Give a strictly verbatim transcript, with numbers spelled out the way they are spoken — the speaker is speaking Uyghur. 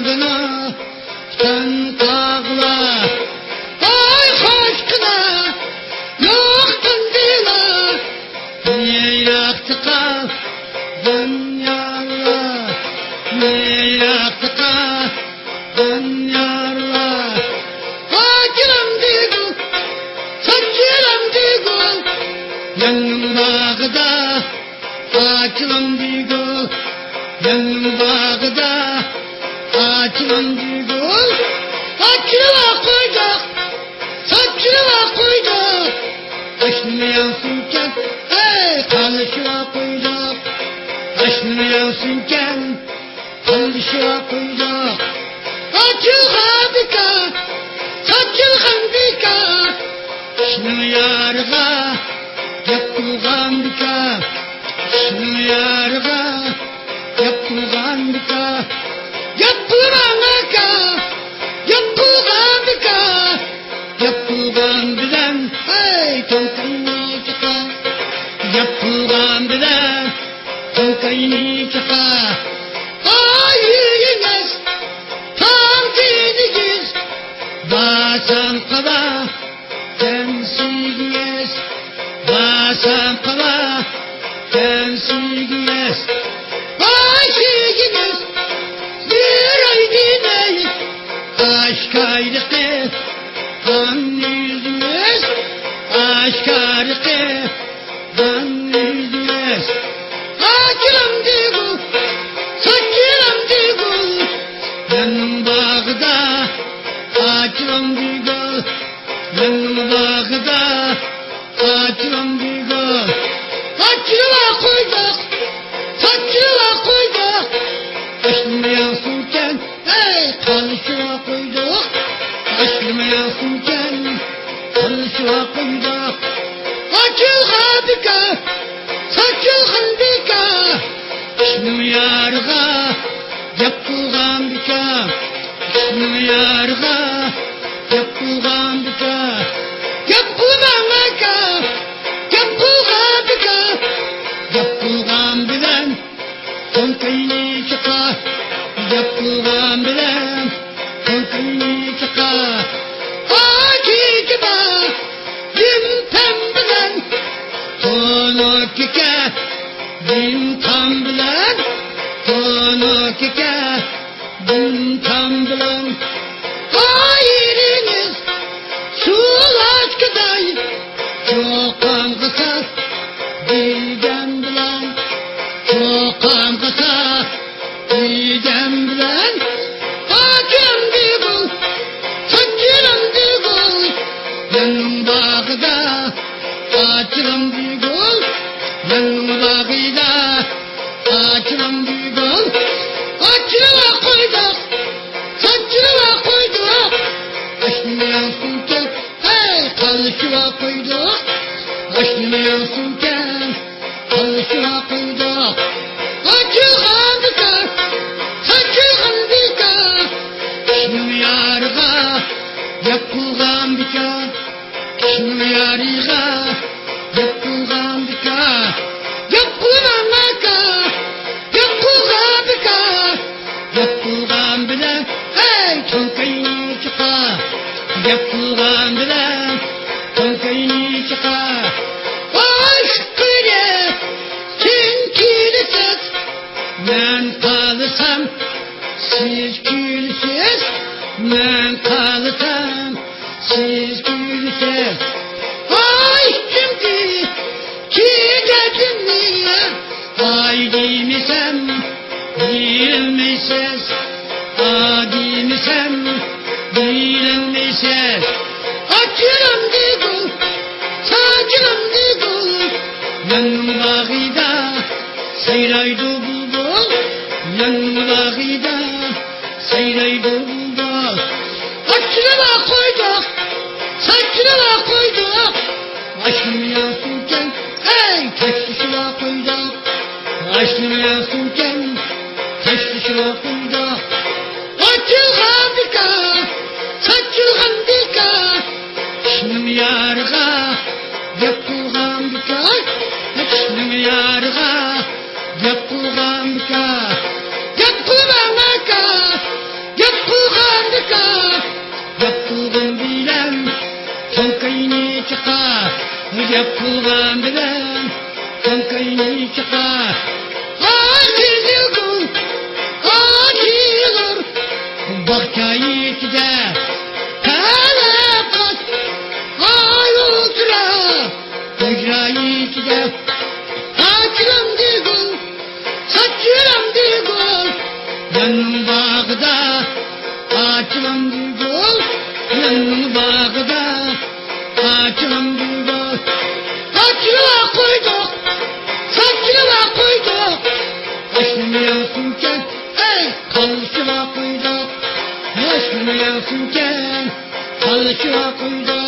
پۈتۈن تاغلار، ئاي قاشقىلار، يوق قاندىلار، يىراقتا قالغان يارلار، يىراقتا قالغان يارلار. ئاچىلام دېگۈ، ساچىلام دېگۈ، يەننىڭ باغىدا. ئاچىلام دېگۈ، يەننىڭ باغىدا. ئاچىلام دېگۈ، ئاچىلىۋا قويدۇق، ساچىلىۋا قويدۇق. ئاشنىمۇ يەڭسۇنكەن، ھەي، قالىشىۋا قويدۇق. ئاشنىمۇ يەڭسۇنكەن، قالىشىۋا قويدۇق. ئاچىلغان بىكار، ساچىلغان بىكار. كىشىنىڭ يارىغا گەپ قىلغان بىكار. كىشىنىڭ يارىغا گەپ قىلغان بىكار. گەپ قىلغان بىكار. گەپ قىلغان بىكار. گەپ قىلغان بىلەن، ھەي، توڭقاينى چىقار. گەپ قىلغان بىلەن توڭقاينى چىقار. ئاي يېگىنىز، تاڭ كىيدىگىز، بارسام قالا، كەمسىگىز، بارسام قالا، كەمسىگىز. باش يېگىنىز، بىر ئاي دېمەي، ئاشكارىقى، قان يۈزىمىز، ئاشكارىقى. ئاچىلام دېگۈ، ساچىلام دېگۈ، يەننىڭ باغىدا. ئاچىلام دېگۈ، يەننىڭ باغىدا. ئاچىلام دېگۈ، ئاچىلىۋا قويدۇق، ساچىلىۋا قويدۇق. ئاشنىمۇ يەڭسۇنكەن، ھەي، قالىشىۋا قويدۇق. ئاشنىمۇ يەڭسۇنكەن، قالىشىۋا قويدۇق. ئاچىلغان بىكار، ساچىلغان بىكار. كىشىنىڭ يارىغا گەپ قىلغان بىكار. كىشىنىڭ يارىغا گەپ قىلغان بىكار. گەپ قىلماڭ ئاكا، گەپ قىلغان بىكار. گەپ قىلغان بىلەن توڭقاينى چىقار. گەپ قىلغان بىلەن توڭقاينى چىقار. ئاكىكى بار، دىمپەم بىلەن تونۇكىكە، دىمتام بىلەن تونۇكىكە، دىمتام بىلەن. ئايرىڭىز سۇلاشكىداي، چوقانغا ساس دېگەن بىلەن، چوقانغا ساس دېگەن بىلەن. ئاچىلام دېگۈ، ساچىلام دېگۈ، يەننىڭ باغىدا. ئاچىلام دېگۈ، يەننىڭ باغىدا. ئاچىلام دېگۈ، ئاچىلىۋا قويدۇق، ساچىلىۋا قويدۇق. ئاشنىمۇ يەڭسۇنكەن، ھەي، قالىشىۋا قويدۇق. ئاشنىمۇ يەڭسۇنكەن، قالىشىۋا قويدۇق. ئاچىلغان بىكار، ساچىلغان بىكار. كىشىنىڭ يارىغا گەپ قىلغان بىكار. كىشىنىڭ يارىغا گەپ قىلغان بىكار. گەپ قىلماڭ ئاكا، گەپ قىلغان بىكار. گەپ قىلغان بىلەن، ھەي، توڭقاينى چىقار. گەپ قىلغان بىلەن توڭقاينى چىقار. ئاشقىرى، سىز كۈلىسىز، مەن قالسام، سىز كۈلىسىز، مەن قالسام، سىز كۈلىسىز. ئاي، كىمدى كېتەتتىم، ئاي دېمىسەم، بىلمەيسىز. ئا دېمىسەم، بىلمەيسىز. ئاچىلام دېگۈ، ساچىلام دېگۈ، يەننىڭ باغىدا سايرايدۇ بۇلبۇل، يەننىڭ باغىدا سايرايدۇ بۇلبۇل. ئاچىلىۋا قويدۇق، ساچىلىۋا قويدۇق. ئاشنىمۇ يەڭسۇنكەن، ھەي، تاشلىشىۋا قويدۇق. ئاشنىمۇ يەڭسۇنكەن، تاشلىشىۋا قويدۇق. ئاچىلغان بىكار، ساچىلغان بىكار. كىشىنىڭ يارىغا گەپ قىلغان بىكار. كىشىنىڭ يارىغا گەپ قىلغان بىكار. گەپ قىلماڭ ئاكا، پۇلغان بىلەن تەڭ كەينى چىقار. ئاچىلدى گۈل، ئاچىلار باغچا ئىچىدە. تەلەپ قاش ئاي ئولتۇرار ھۇجرا ئىچىدە. ئاچىلدى گۈل، ئاچىلدى گۈل، ياننىڭ باغىدا. ئاچىلدى گۈل، ياننىڭ باغىدا. ئاچىلدى گۈل، ئاچىلىپ قويدۇق، ساچىلىپ قويدۇق. ئاشنىمۇ يەڭسۇنكەن، ئەي، قالچىلاپ قويدۇق. ئاشنىمۇ يەڭسۇنكەن، قالچىلاپ قويدۇق.